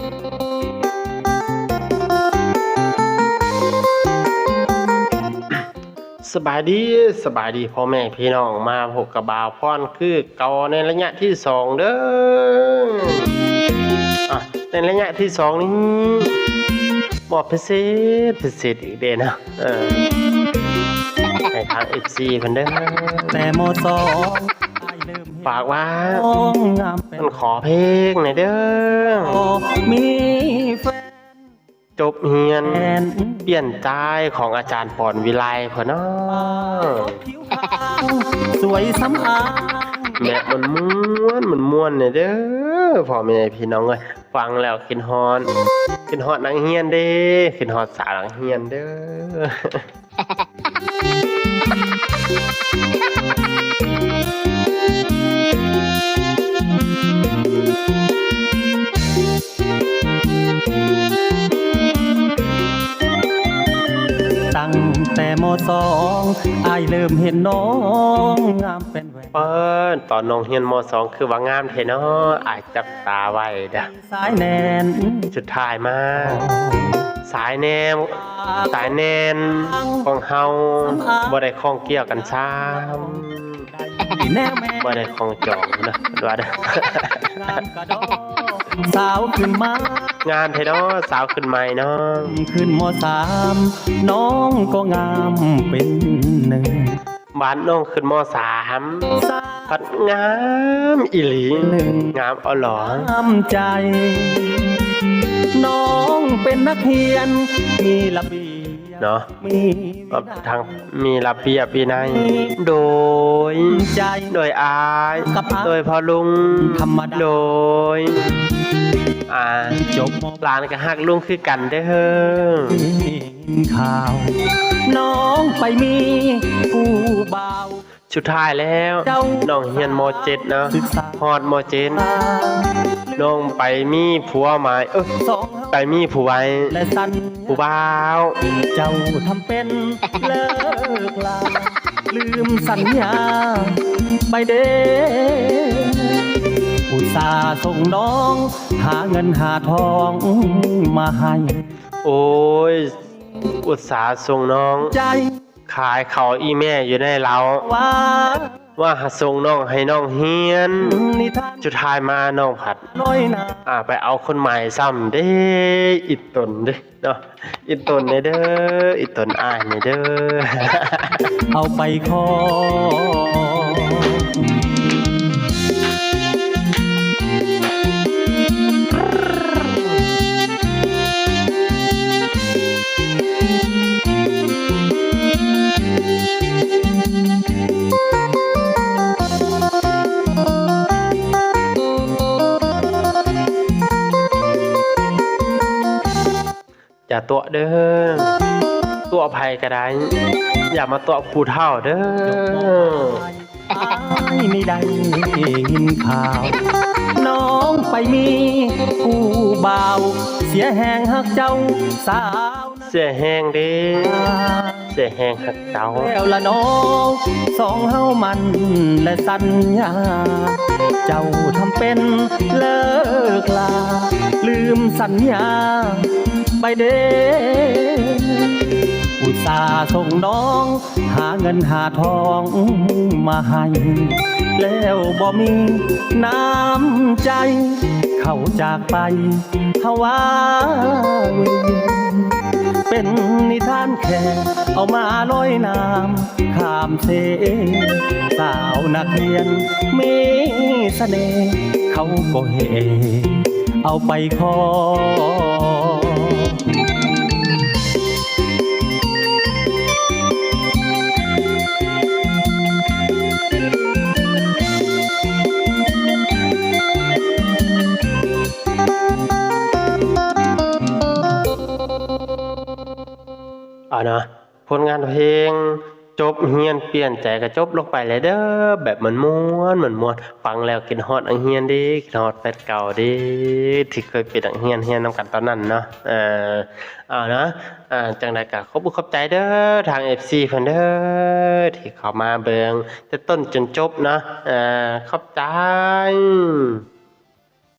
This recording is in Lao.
ສະບາຍດີ ສະບາຍດີພໍ່ແມ່ພີ່ນ້ອງ ມາພົບກັບບ່າວພອນຄືເກົ່າໃນໄລຍະທີສອງເດີ້. ອ່ະ ໃນໄລຍະທີສອງນີ້ ມອບພິເສດ ພິເສດອີກເດ້ເນາະ ເອີ ໃຫ້ທາງເອັຟຊີເພິ່ນເດີ້. ແຕ່ ມ.ສອງ ຝາກວ່າ ເພິ່ນຂໍເພງແດ່ເດີ້ ມີແຟນ ຈົບຮຽນປ່ຽນຈາຍ ຂອງອາຈານ ປອນ ວິໄລ ເພິ່ນເນາະ. ສວຍສຳອາງ ແບບມ່ວນໆ ມ່ວນໆ ແດ່ເດີ້ ພໍ່ແມ່ພີ່ນ້ອງເອີຍ. ຟັງແລ້ວຄິດຮອດ ຄິດຮອດນັກຮຽນເດ້ ຄິດຮອດສາວນັກຮຽນເດີ້. ຕັ້ງແຕ່ ມ.ສອງ ອ້າຍເລີ່ມເຫັນນ້ອງງາມແປນແຫວນ. ເປີດ ຕອນນ້ອງຮຽນ ມ.ສອງ ຄືວ່າງາມແທ້ເນາະ ອ້າຍຈັບຕາໄວ້ເດີ້. ສາຍແໜ້ນ ສຸດທ້າຍມາ ສາຍແໜ້ນ ສາຍແໜ້ນຂອງເຮົາ ບໍ່ໄດ້ຂ້ອງກ່ຽວກັນຊ້ຳ ບໍ່ໄດ້ຂ້ອງຈອງເນາະ ວ່າເດີ້. ສາວຂຶ້ນມາ ງາມແທ້ເນາະ ສາວຂຶ້ນໃໝ່ເນາະ ຂຶ້ນ ມ.ສາມ ນ້ອງກໍງາມເປັນໜຶ່ງ. ບາດນ້ອງຂຶ້ນ ມ.ສາມ ພັດງາມອີ່ຫຼີ ງາມອໍຫຼໍ ງາມໃຈ ນ້ອງເປັນນັກຮຽນມີລະບຽບເນາະ ມີວິໄນ ທັງມີລະບຽບວິໄນ ໂດຍ ໃຈ ໂດຍອ້າຍ ກັບອ້າຍ ໂດຍພໍ່ລຸງ ທຳມະດາ ໂດຍ ອ່າ ຈົບ ຫຼານກໍຮັກລຸງຄືກັນເດີ້. ຂ່າວ ນ້ອງໄປມີຜູ້ບ່າວ. ສຸດທ້າຍແລ້ວ ເຈົ້າ ນ້ອງຮຽນ ມ.ເຈັດ ເນາະ ຮອດ ມ.ເຈັດ ນ້ອງໄປມີຜົວໃໝ່ ເອີ ສອງ ໄປມີຜູ້ໃໝ່ ແລະ ສັນ ຜູ້ບ່າວ ເຈົ້າທຳເປັນເລີກລາ ລືມສັນຍາໄປເດ້ ອຸດສາສົ່ງນ້ອງ ຫາເງິນຫາທອງມາໃຫ້ ໂອ້ຍ ອຸດສາສົ່ງນ້ອງ ໃຈ ຂາຍເຂົ້າອີ່ແມ່ຢູ່ໃນເລົ້າ ວ່າ ວ່າຫາສົ່ງນ້ອງໃຫ້ນ້ອງຮຽນ ສຸດທ້າຍມານ້ອງພັດ ອາ ໄປເອົາຄົນໃໝ່ຊ້ຳເດ້ ອີ່ຕົນເດ້ເນາະ ອີ່ຕົນແດ່ເດີ້ ອີ່ຕົນອ້າຍແດ່ເດີ້ ເອົາໄປຂໍ. ຢ່າຕົວະເດີ້ ຕົວະໃຜກໍໄດ້ ຢ່າມາຕົວະຜູ້ເຖົ້າເດີ້. ອ້າຍນີ້ໄດ້ຍິນຂ່າວ ນ້ອງໄປມີຜູ້ບ່າວ ເສຍແຮງຮັກເຈົ້າສາວ ເສຍແຮງເດ້ ເສຍແຮງຮັກເຈົ້າ ແລ້ວລະນ້ອງ ສອງເຮົາໝັ້ນແລະສັນຍາ ເຈົ້າທຳເປັນເລີກລາ ລືມສັນຍາໄປເດ້ ອຸດສາສົ່ງນ້ອງ ຫາເງິນຫາທອງມາໃຫ້ ແລ້ວບໍ່ມີນ້ຳໃຈ ເຂົາຈາກໄປເຮົາວ່າເວ ເປັນນິທານແຄ່ເອົາມາລອຍນ້ຳຂ້າມເຊ ສາວນັກຮຽນມີສະເໜ່ ເຂົາກໍເຮເອົາໄປຂໍ. ເອົາເນາະ ຜົນງານເພງ ຈົບຮຽນປ່ຽນໃຈກໍຈົບລົງໄປແລ້ວເດີ້ ແບບມ່ວນໆ ມ່ວນໆ ຟັງແລ້ວຄິດຮອດນັກຮຽນເດ້ ຄິດຮອດແຟນເກົ່າເດ້ ທີ່ເຄີຍເປັນນັກຮຽນ ຮຽນນຳກັນຕອນນັ້ນເນາະ. ເອີ ເອົາເນາະ ເອີ ຈັ່ງໃດກໍຂອບອົກຂອບໃຈເດີ້ ທາງເອັຟຊີເພິ່ນເດີ້ ທີ່ເຂົ້າມາເບິ່ງແຕ່ຕົ້ນຈົນຈົບເນາະ ເອີ ຂອບໃຈ.